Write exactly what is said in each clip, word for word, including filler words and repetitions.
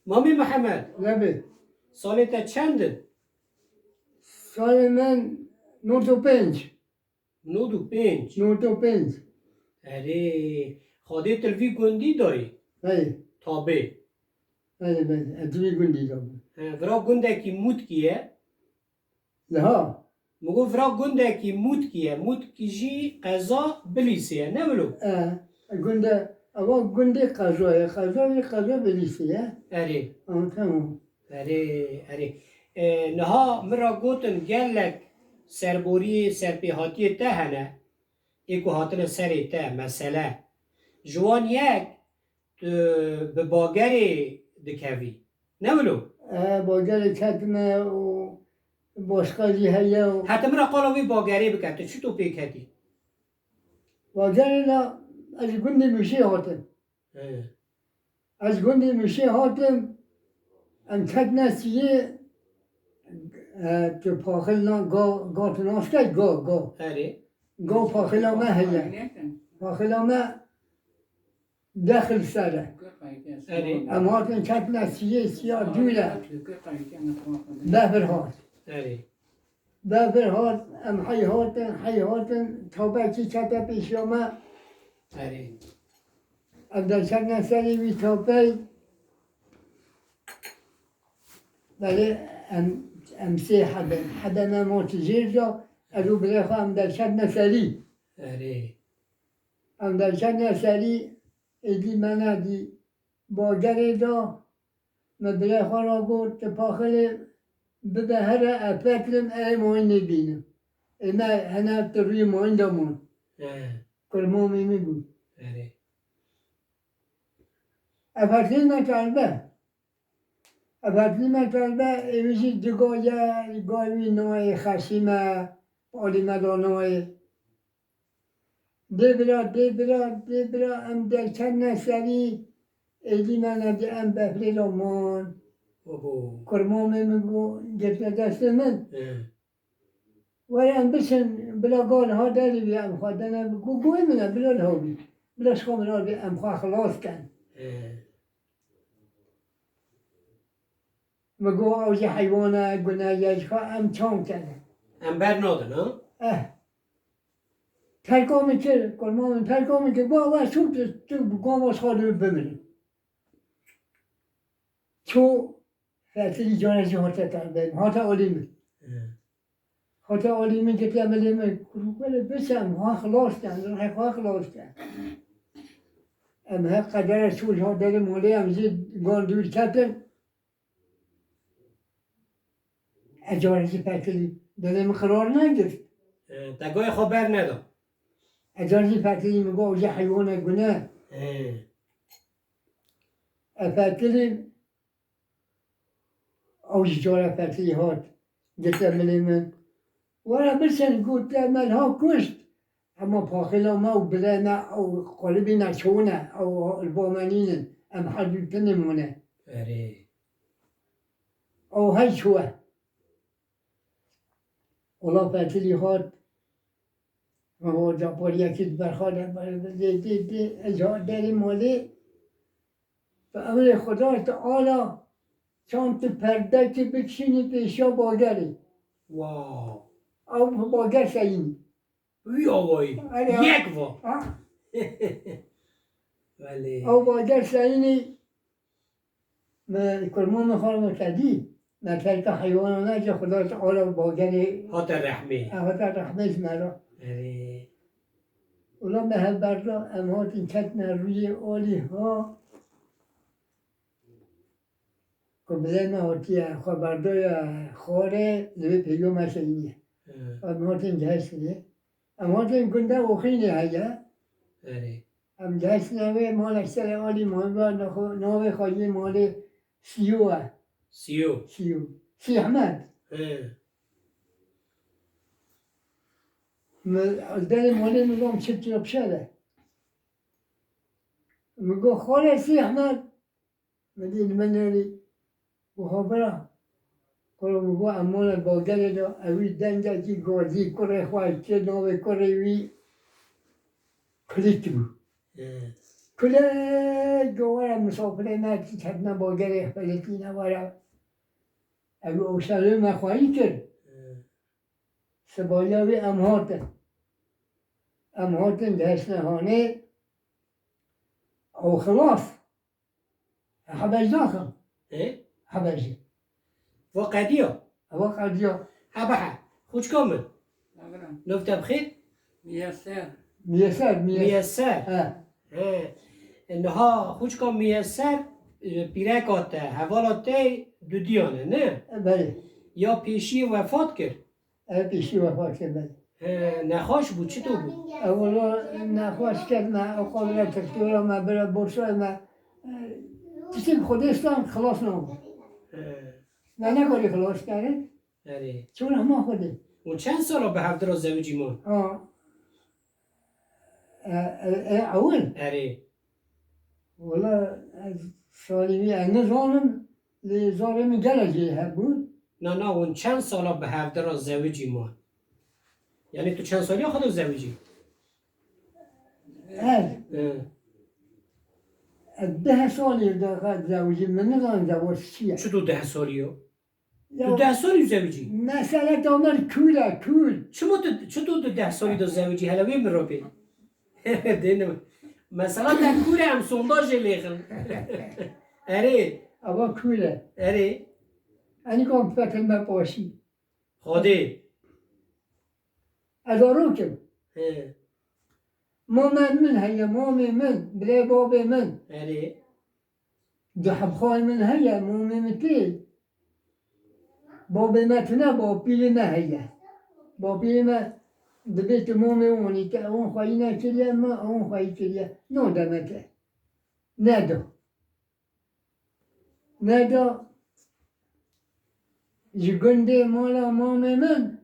Mamê Mihemed, Lebê. Salê te çend in? Salê min nod û pênc. Nod û pênc. Nod û pênc. Erê, Xwedê tu li vî gundî dayî? Hey. Tabê. Hey, hey, ez vî gundî dabim. He, vira gundekî Mûtkî ye? Liha. Min got vira gundekî Mûtkî ye. Mûtkî jî qeza Bilîsê ye, ne wilo? E, gunde, eva gundê qeza ye. Qeza jî qeza Bilîsê ye. Erê. Ama tamam. Erê, erê. E, niha min ra gotin gelek serboriyê, serpêhatiyê te hene. Ê ku hatine serê te, mesele. Ji wan yek, tu bi bagerê dikevî. Ne wilo? E, bagerê ketime û başqa jî heye û Heta min re qala wê bagerê bike, tu çito pê ketî? Bagerê la ez ji gundê Mûşê hatim. He. Ez ji gundê Mûşê hatim, em ketine siyê, e, tu paxil na, ga, ga tu nas key, ga, ga. Erê. Ga paxila me heye. Paxila me deh xil ser e. Erê. Em hatin ketine siyê, siya dûr e. Befir hat. Erê. Befir hat, em hey hatin, hey hatin, tabekî kete pêşiya me. Erê. Em derketine serê wî tapey. Belê em, em sê heb in. Hebe me ma tu jêr da, ez û birê xwe em derketine serî. Erê. Em derketine serî, êdî me nedî bagerê da, me birê xwe ra got, tu paxilê bibe here, e peklim, ê mayîn nêbînim. Ê me hene tu rûyê mayîn de man. He. Kurmamê min bû. Erê. Efetlî me çarbe. Efetlî me çarbe, êwî jî diga ye, gayê wî nayê, xeşî me, alî me da nayê. Dê bira, dê bira, dê bira, em derketine serî, êdî me nedî em befrê de man. Oho. Kurmamê min got, girtine destê min. He. Were em biçin, bila gal ha derî bî, em xwe dene, gu-, guhê min e, bila li hew bî. Bila ji xwe min re bî, em xwe xilas ken. He. Min got, ew jî heywan e, gune ye, ji xwe em çaw kene. Em bernadin, ha? Eh. Terka min kir, kurma min terka min kir, got, we çû tu, tu bi gava ji xwe dûr bimirin. Çû, fetilî cara jî hate terbên, hate alî min. He. Hate alî min, getiye milê min, kurû, wele biçe em xwe xilas ken, rihê xwe xilas ken. Em he qedere çû ji derê malê, em jî gan dûr ketin. Ez cara jî fetilî, dilê min qerar negirt. E, te gayê xwe berneda. Ez cara jî fetilî, min got, ew jî heywane gune. E. Ez fetilî, ew jî cara fetilî hat, girte milê min. Were biçin, got, te me niha kuşt. Hema paxila me û birê me û qolibî me çûne, ew li ba me nînin. Em her du tenê mane. Erê. Ew hey çûye. Wela fetilî hat. Me got, capariyekî di ber xwe de, dê, dê, dê, ez hat derê malê. Bi emrê Xwedayê Teala çand tu perdekî bikişînî pêşiya bagerê. Wow. Ew bi bager seyînî. Wî awayî. Erê, yek va. Ha? Belê. Ew bager seyînî me kurma me xwe me kedî. Me terka heywana nece, Xuda Teala bagerê Hate rehmê. Hate rehmê ji me re. Erê. Wela me hev berda, em hatin ketine rûyê alî ha. Ku bilê me hatiye xwe berdoya xwarê, li vê pêyo me seyînê. He. Em hatin gihiştinê. Em hatin gunda Oxînê heye. Erê. Em gihiştine wê malek serê alî malba nexwe, navê xwe yê malê Siyo e. Siyo. Siyo. Sî Ehmed. He. Mi, derê malê min ram çi tira pişere. Mi got, "Xwalê Sî Ehmed." Mi dî li min nerî. Got, "Ha bira." Xwalê min got, "Em mane bagerê de, ewî dengekî gazî kurê xwe kir, navê kurê wî Kulît bû." He. Kule go were misafirê me, tî ketine bagerê xweletîne were. Ew oşerê me xwayî kir. Sibariya wî em hatin. Em hatin, dihişne hanê. Ew xilas. Hebej nakin. Ê? Hebejî. Va qediya. Ewa qediya. Hebe he. Xûçka min. Navê te bi xêr? Miyeser. Miyeser, Miyeser. Miyeser. He. He. Niha xûçka Miyeser, e, pîreka te, hevala te dudiyan e, ne? E, belê. Ya pêşiyê wefat kir? Ev pêşî wefat kir me. He, nexweş bû, çito bû? Ew wela nexweş kir me, ew qadre doktora me, bira borsa me, e, tiştê bi Xwedê stan xilas nabû. He. Me nekarî xilas kirin. Erê. Çûn hema Xwedê. Û çend sala bi hevdira zewicî man? Ha. E, e, e, ewil? Erê. Wela ez salî wî ez nizanim, lê zarê min gelek jê hebûn. Na, na, hûn çend sala bi hevdira zewicî man? Yanî tu çend saliya xwe de zewicî? Ez? He. Ez deh salî de xwe zewicî, min nizanim zewac çi ye. Çito deh saliya? Ya, tu deh salî zewicî? Mesele tamir kûr e, kûr. Çima tu, çito tu deh salî de zewicî? Hele wê min re pê. Dêne. Mesela te kûr e, em sondajê lêxin. Erê. Ava kûr e. Erê. Enî kom fetin me paşî. Xwedê. Ez zarok im. He. Mame min heye, mamê min, birê babê min. Erê. Du heb xalê min heye, mamê min tê. Babê me tune, bapîrê me heye. Bapîrê me dibê tu mamê wan î te, wan xweyî nekiriye, me wan xweyî kiriye. No demeke. Nedo. Nedo. Ji gundê mala mamê min.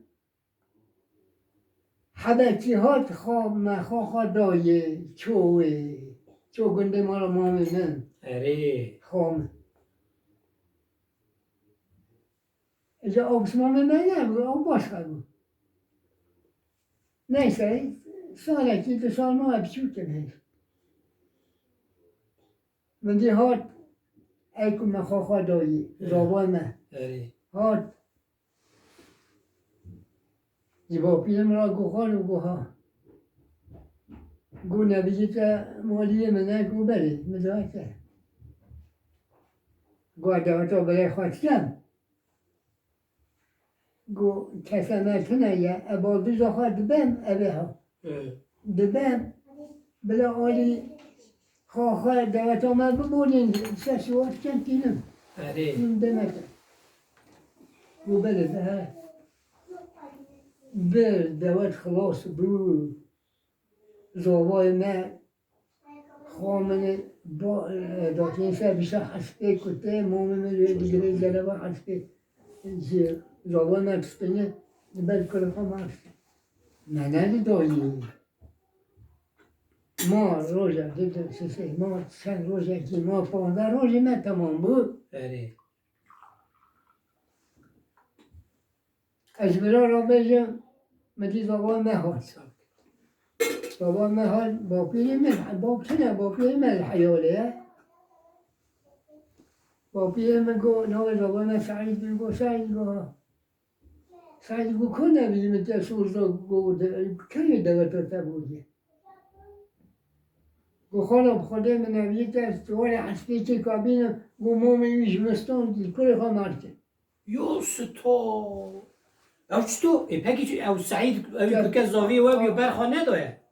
Hebekî hat xwe me xwe xwe dayê ço wê. Ço gundê mala mamê min. Erê. Xwe min. Îca ew bi mamê me nebû, ew başqa bû. Neyse, salekî du sal ma biçûk in hêj. Min dî hat, ey ku me xwe xwe dayî, He. Zava me. Erê. Hat. Ji bapîrê min re got xwe û got ha. Got nebijî te maliyê min e, got belê, min dayê te. Got deweta belê xwe dikem. Got, kese me tune ye, e balduza xwe dibem, ev ê ha. Hı. Dibem, bila alî xwe, xwe deweta me bibolîn, ser şiwa dikem tînim. Erê. Min demete. Got, belê, be, he. Bir dewet xilas bû. Zavayê me Xwe min ba, e, datîn ser bişa hespê kutê, momê min wê digirê cereba hespê. Ji zava me tiştine, ber kure xwe me hespê. Me ne li dayî. Ma roja, di, di, sisê, ma çend rojekî, ma panzdeh rojê me temam bû. Erê. Ez ji vira re bêjim, min dî zava me hat. Zava me hat, bapîrê min, bap tune, bapîrê me li heyalê ye. Bapîrê min got, navê zava me Seîd, min got, Seîd, got, Seîd, got, ku nebî min te soz da, got, de, keyê deweta te bûye. Got, xala bi Xwedê min nebî te, tu were hespê tê kabîne, got, mamê wî ji me stand, kurê xwe merte. Yo sito. Ew çito? Ê, pekî çi, ew Seîd, ew Ya. Kuke zaviyê we bîyo, ber xwe nedaye?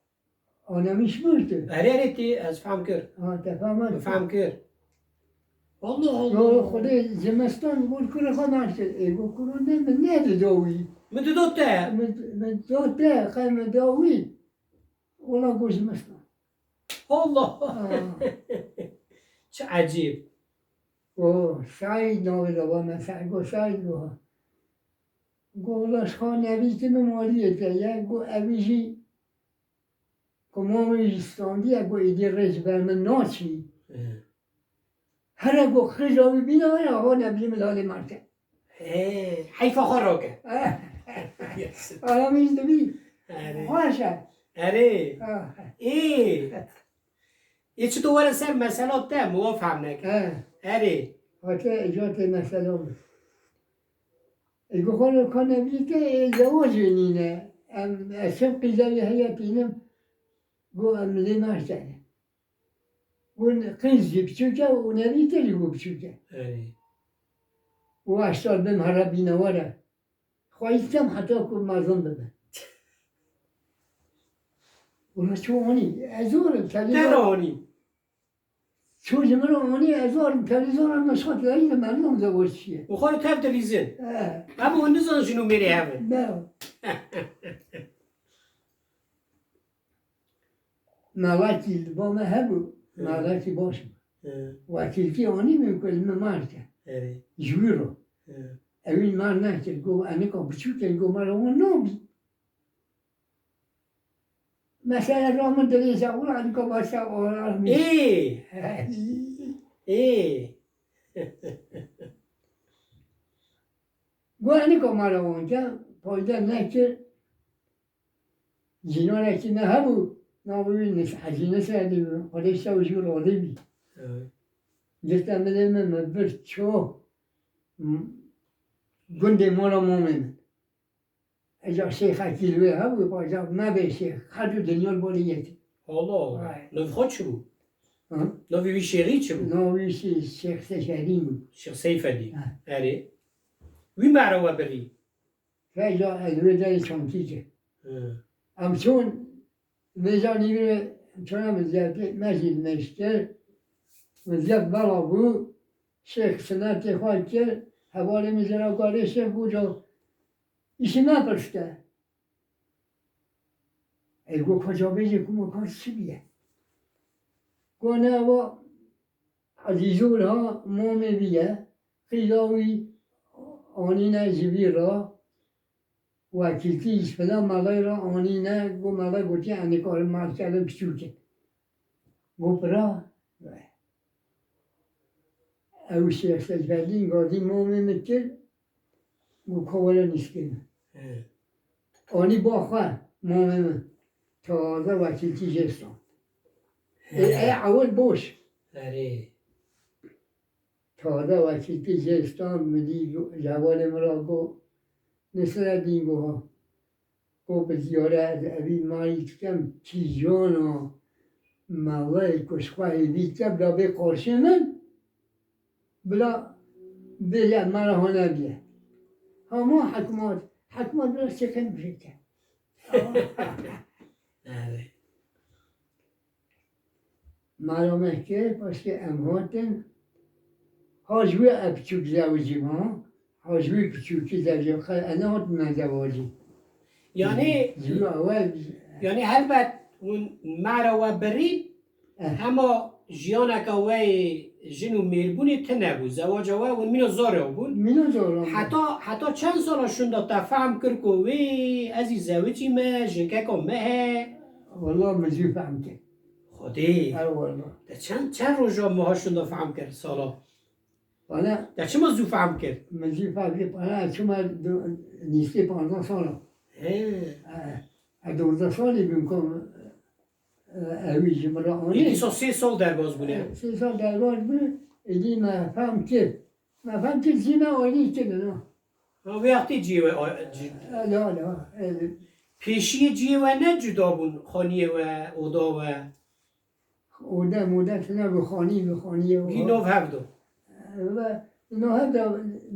Anamîş bû tu. Erê, erê, tê, ez fehm kir. Ha, te fehm kir. Fehm kir. Allah Allah. Yo, Xwedê zimistan got kurê xwe naştir. Ê, got kuro ne, min nedida wî. Min dida te. Min, min da te, xey min da wî. Wela got zimistan. Allah! Ha. Çi ecêb. Go, Seîd navê de ba me, Seîd, go, Seîd, go. Go, wela ji xwe nebî tu min maliyê te ye, go, evî jî, go, mamê jî standiye, go, êdî rê ji ber min naçî. He. Here go qija wî bîna were, ava nebî min halê marte. He, heyfa xwe rake. Aramîş dibî. Erê. Xweş e. Erê. Ah. Ê. Ê çi tu were ser mesela te, mi wa fehm neke. He. Erê. Hate ecatê mesela min. Ê go xwe ka nebîte, ê zewacê nîne. Em, ez çim qîza wî heya tînim, go em lê naştene. Go qîz jî biçûk e û nebîte jî go biçûk e. Erê. Û eştar bim here bîne were. Xwayî dikem heta ku mezin bibe. Wala çû anî, ez zor im, tevlî Te zor. Re anî. Çû ji min re anî, ez zor im, tevlî zor im, meşxat leyî de merdum zewac çiye. Û xwe re tev dilîzin. He. Em hûn nizan jin û mêrê hev in. Ne. Melekî li ba me hebû, Hı. Melekî baş bû. Hı. Wekîltî anî min ku li min marke. Evet. Ji wî re. Hı. Ewî mar nekir, got, "Enika biçûk e, got, me re wan nabî." Mesela ra min dilê ze û enika başa orar min. Ê! Ê! Got, "Enika me re wan ke, fayde nekir." Cînanekî me hebû, navê wî Nis-, Hecî Nisredî bû, Xwedê şew jû razî bî. Evet. Girte milê min, min bir ço, m-, gundê mala mamê min. Eca şêxekî li wê hebû, paja mebê şêx, her du dinya li balê yekî. Allah Allah. Vay. Navê xwe çi bû? Ha? Navê wî şêxî çi bû? Navê wî şê-, Şêx Seyfedîn bû. Şêx Seyfedîn. Ha. Erê. Wî me re we birî. Veyla ez wê derê çantî kir. Hı. Em çûn, vêca nîvê çûne mizgefê, me jî meştir. Mizgef bela bû, şêx sinetê xwe kir, hevalê min jê re got, "Şêx, bû ca, îşî me pirs ke." Ey got, "Ka ca bêje ku me kar çi bîye?" Got, "Ne, eva Ezîzûr ha, mamê wî ye, qîza wî anîne ji vî re, wekîltî ji filan melay re anîne, got melay gotiye, em nikarin markerdin piçûk in." Got, "Pira?" Ew Şêx Seyfedîn gazî mamê min kir, got, "Ka were nîskê min." He. Anî ba xwe, mamê min. Taze wekîltî jê stand. Ê, He. Ê ewil boş. Erê. Taze wekîltî jê stand, min dî, hevalê min re got, Nisredîn, got, ha. Got, "Bi ziyare ez evî mayî dikem, kîjana meleyê ku ji xwe hêvî dike, bila bê qarşê min." Bila bêje me re hane bîye. Hema hikmat, hikmat bila çêkin bifêke. Evet. Mala me kir, paşkê em hatin. Ha ji wê e piçûk zewicî ma, ha ji wê piçûkî zewicî, xey e nehatin me zewacî. Yani, Ji wê ewe yani helbet hûn me re we birî, Eh. Hema jiyaneke we yê jin û mêrbûnê tune bû. Zewaca we hûn mîna zor ew bûn. Mîna zor ew bûn. Heta, heta çend sala şûnda te fehm kir ku wê ez î zewicî me, jinkeka me he? Wela min zû fehm kir. Xwedê. Ew wela. Te çend, çend roja meha şûnda fehm kir, sala? Bana Te çima zû fehm kir? Min zû fehm kir. Bana çima du-, nîstê panzdeh sala. He. E, e, dozde salî bûm ku E, ewî ji min re anî. Êdî sa sê sal derbas bûne. E, sê sal derbas bû, êdî me fehm kir. Me fehm kir, cî me ayrî kirin, ha. Ha, wextê ciyê we, a, cî- E, la, la, e, Pêşiyê ciyê we ne cuda bûn, xaniyê we, oda we? Ode, mode tune bû, xanî bû, xaniyê we. Gî nav hev do. E, ve, nav hev de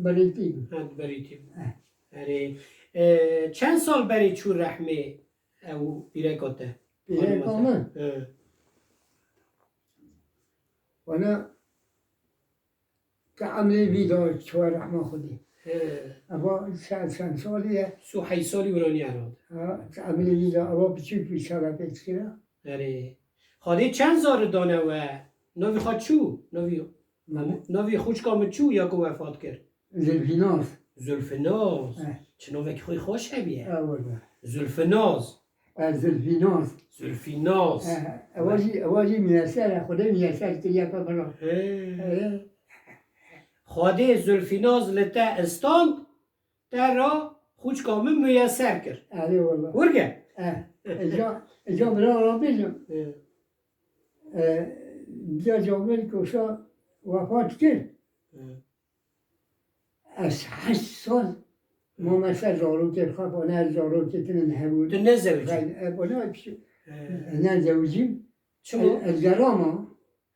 berêtî bû. Ha, berêtî bû. E. Erê, e, çend sal berê çû rehmê? Ew pîreka te. Pîreka min? He. Wana te emrê vî da çawa rehma Xwedê. He. Eva çend, çend salî ye? Sî û heyş salî wiraniye herhalde. Ha, te emrê vî da, eva biçûk bî, şerefê dikira. Erê. Xwedê çend zarî dane we? Navî xwe çû? Navî Navê xwişka min çû ya ku wefat kir? Zilfînaz. Zilfînaz. Eh. Çi navekî xwe xweş hebî ye. Eh, wele. Zilfînaz. Eh, Zilfînaz. Zilfînaz. Eh, ewa jî, ewa jî miyeser e, Xwedê miyeser kiriye pe bira. He. Eh. Xwedê Zilfînaz li te istand, te ra xwişka min miyeser kir. Erê wele. Wirge? Eh, eca, eca bira ra bêjim. He. E, Diya Camêr Koşa wefat kir. Hı. Ez heşt sal mame ser zarokê xwe, bana ez zarokê tinin hebû. Tu nezewicî? Bana He. nezewicîm. Çima? Ez, ez gerama.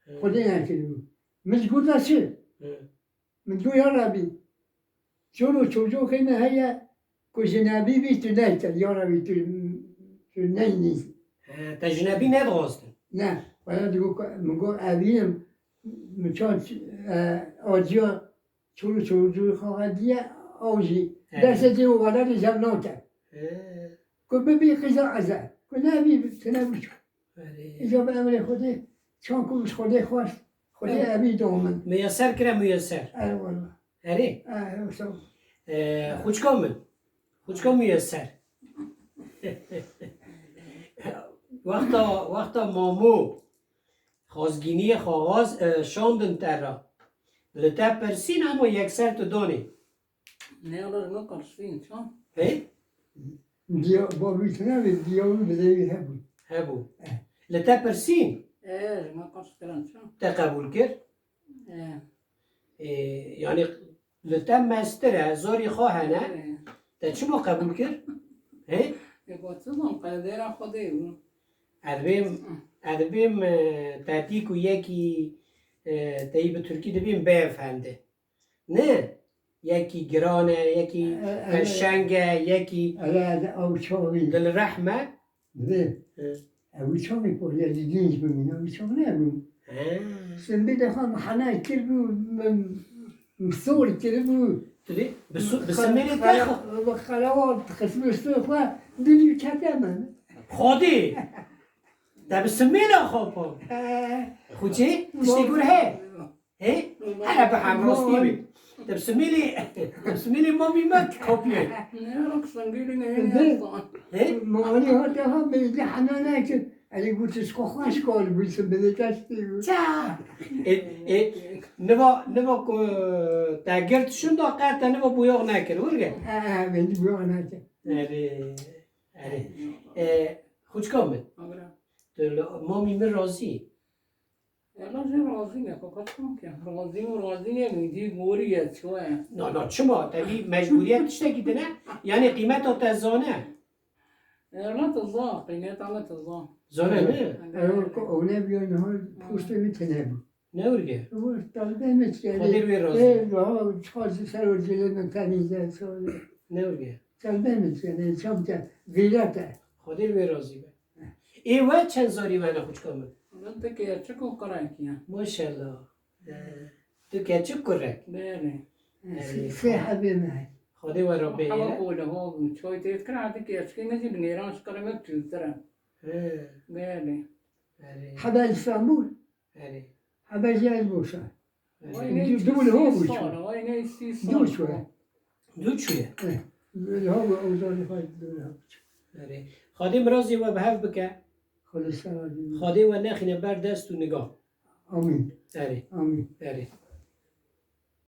He. Xwedê nekiribû. Min ji gurda çi? He. Min got, ya Rebî, çor û çocokê me heye ku jinebî bî tu neyte, ya Rebî tu, tu neynî. He, te jinebî nedixwastin? Ne, bana digot ku, min got, evînim, min çand, e, aciya çor û çocokê xwe diye, ew jî He. destê cê û welatê jev nake. He. Ku bibî qîza eze, ku nebî tine biçû. Erê. Îca bi emrê Xwedê, çand ku ji Xwedê xwest, Xwedê Erê. evî do min. Miyeser kire miyeser. Erê wela. Erê. Erê, wisa. Ee, xwişka min. Xwişka miyeser. Wexta, wexta mamo xwazgîniyê xwe xwaz, e, şandin te re. Li te pirsîn ama yekser tu danê. Ne, Allah ji me qersîn, çan? Hey? Diya, bavî tine bê, diya wî bi zêwî hebû. Hebû. Eh. Li te pirsîn? Eh, ji me qers kirin, çan? Te qebûl kir? Eh. Ê, yanî li te mestir e, zorî xwe hene. Eh. Te çima qebûl kir? He? Ê, got, çi zan, qedera Xwedê bû. Ez bêm, ez bêm, e, te dî ku yekî, e, te yî bi tirkî dibên beyefendi. Ne? Yekî giran e, yekî E, e, qeşeng e, yekî Ele, ele, ew çaxî. dilrehm e. Divê. Hı. Ew çaxî por, ya dî dinc bimîne, ew çax nebû. He. Simbî defa mihana kiribû, min, min sor kiribû. Tu dî? Bi su-, bi Xala-, simêlê te xala-, xwe. Xalawa qismê stû xwe, dilî kete min. Xwedê. Te bi simêla xwe pa. He. Xwecê, tiştê gur he. He? Hele bi hemrastî bê. Te bi simêlê, te bi simêlê mamî me kopye. Ne, bak, singilin ne, ne, ne, ne. He? Mani hate ha, bê de hana neke. Elî got, "Xwe xweş kar bû, simêlê te stî bû." Ça? E, e, niva, niva ku te girt şunda qe te niva boyax nekir, wirge? He, he, bê boyax nekir. Erê, erê. E, xwişka min. Agra. Tu li mamî min razî? Ela jê razî ne, fakat çima ke? Razî û razî ne, dî gorî ye, çi ye? Na, na, çima? Te bî mecbûriyet tiştekî dine, yanî qîmeta te zane. Ela te za, qîmeta me te za. Zane ne? Ew ku ew nebiya niha postê min tine bû. Ne urge? Ew talibê min tine. Xwedê wê razî. Ê, niha çiqas ser û cilê min temîz e, sor e. Ne urge? Talibê min tine, çam te, gîret e. Xwedê wê razî be. Ê we çend zarî we ne xwişka min? Min du kêçik û kurekî ye. Maşallah. Ee, du keçik kurek. Belê. Ee, sê, sê hebê me. Xwedê we re bihêle. Hewa ku li ho bû, çay tê dikir, heta kêçikê me jî bi nêran ji qirê me piçûktir e. He. Belê. Erê. Hebe Îstanbul. Erê. Hebe jî ez boşa. Erê. Vay ne Du, du li ho sî bû sal, çû. Vay ne sî sal. Du çû. Du çûye. Eh, li ho bû, ew zarî xwe du li ho bû çû. Erê. Xwedê mirazê we bi hev bike. Xwedê sera bî. Xwedê we nexîne ber dest û niga. Amîn. Erê. Amîn. Erê.